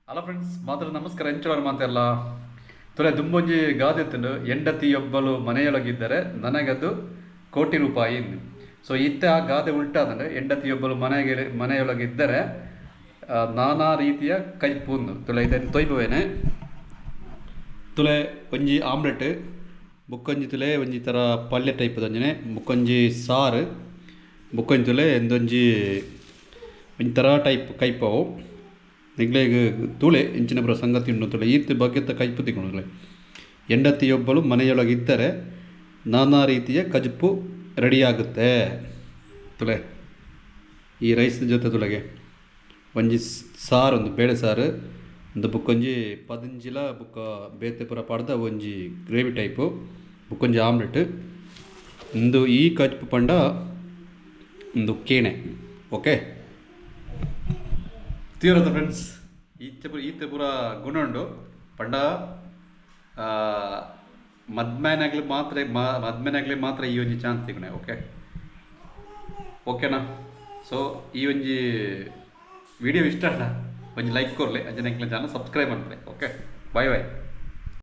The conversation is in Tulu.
ಹಲೋ ಫ್ರೆಂಡ್ಸ್, ಮಾತ್ರ ನಮಸ್ಕಾರ. ಎಂಚೋರ್ ಮಾತೆಲ್ಲ ತುಲೆ ದುಂಬೊಂಜಿ ಗಾದೆ ಇತ್ತುಂಡು, ಹೆಂಡತಿಯೊಬ್ಬಳು ಮನೆಯೊಳಗಿದ್ದರೆ ನನಗದು ಕೋಟಿ ರೂಪಾಯಿ. ಸೊ ಇತ್ತೆ ಆ ಗಾದೆ ಉಲ್ಟಾದಂಡು, ಹೆಂಡತಿಯೊಬ್ಬಳು ಮನೆಗೆ ಮನೆಯೊಳಗಿದ್ದರೆ ನಾನಾ ರೀತಿಯ ಕೈಪುಂದು. ತುಲೆ ಇದನ್ನು ತೊಯ್ಪುವೇನೆ. ತುಲೆ ಒಂಜಿ ಆಮ್ಲೆಟ್, ಬುಕ್ಕೊಂಜಿ ತುಲೆ ಒಂಜಿ ಥರ ಪಲ್ಯ ಟೈಪ್ ದಂಜನೆ, ಬುಕ್ಕೊಂಜಿ ಸಾರು, ಬುಕ್ಕೊಂಜಿ ತುಲೆ ಎಂದೊಂಜಿ ಒಂಜಿ ಥರ ಟೈಪ್ ಕೈಪವು. ನಿಗ್ಲೆಗ್ ತೂಲೆ ಇಂಚಿನ ಪೂರ ಸಂಗತಿ ಉಂಡು. ತುಲೆ ಈತ್ ಬಗೆತ ಕೈಪು ತಿಕ್ಕುಂಡು. ಹೆಂಡತಿಯೊಬ್ಬಳು ಮನೆಯೊಳಗಿದ್ದರೆ ನಾನಾ ರೀತಿಯ ಕಜುಪು ರೆಡಿಯಾಗುತ್ತೆ. ತುಲೆ ಈ ರೈಸ್ ಜೊತೆ ತುಲೆಗೆ ಒಂಜಿ ಸಾರು, ಒಂದು ಬೇಳೆ ಸಾರು, ಒಂದು ಬುಕ್ಕೊಂಜಿ ಪದಿಂಜಿಲ ಬುಕ್ಕ ಬೇತೆ ಪೂರ ಪಾಡ್ದ ಒಂಜಿ ಗ್ರೇವಿ ಟೈಪು, ಬುಕ್ಕೊಂಜಿ ಆಮ್ಲೆಟ್. ಇಂದು ಈ ಕಜ್ಪು ಪಂಡ ಒಂದು ಕೇಣೆ. ಓಕೆ ತೀರದ ಫ್ರೆಂಡ್ಸ್, ಈತೆ ಪೂರ ಈತೆ ಪೂರ ಗುಣ ಉಂಡು ಪಂಡ ಮದ್ಮೆನಾಗ್ಲಿ ಮಾತ್ರ, ಮದ್ಮೆನಾಗ್ಲಿ ಮಾತ್ರ ಈ ಒಂಜಿ ಚಾನ್ಸ್ ತಿಕ್ಕುನೆ. ಓಕೆ, ಓಕೆನಾ? ಸೊ ಈ ಒಂಜಿ ವಿಡಿಯೋ ಇಷ್ಟ ಅಲ್ಲ ಒಂಜಿ ಲೈಕ್ ಕೊರ್ಲೆ, ಅಂಚನೆ ಚಾನಲ್ ಸಬ್ಸ್ಕ್ರೈಬ್ ಮಾಡ್ತಾರೆ. Okay, bye bye.